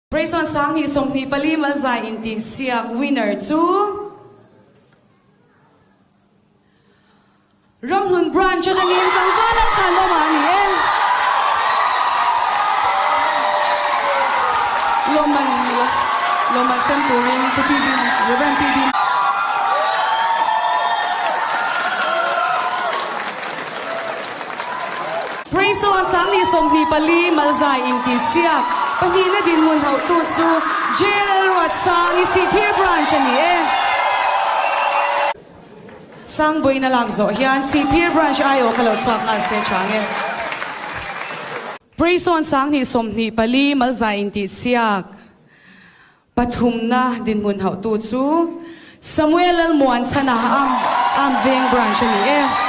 Prayson 2024 Malzai intihsiak winner chu Ramhlun Branch atangin tlangval an khan awm a ni e. Lawmman lawmman sem turin Pu PB Rev. PB. Prayson 2024 Malzai intihsiak pahnihna dinhmun hauhtu chu JLL Ruatsangi Sihphir Branch a ni e. Sangbuina lak zawh hian Sihphir Branch aiawh ka lo chhuak nghal se chang e. Prayson 2024 Malzai intihsiak pathumna dinhmun hauhtu chu Samuel Lalmuanchhana Am Veng Branch a ni e.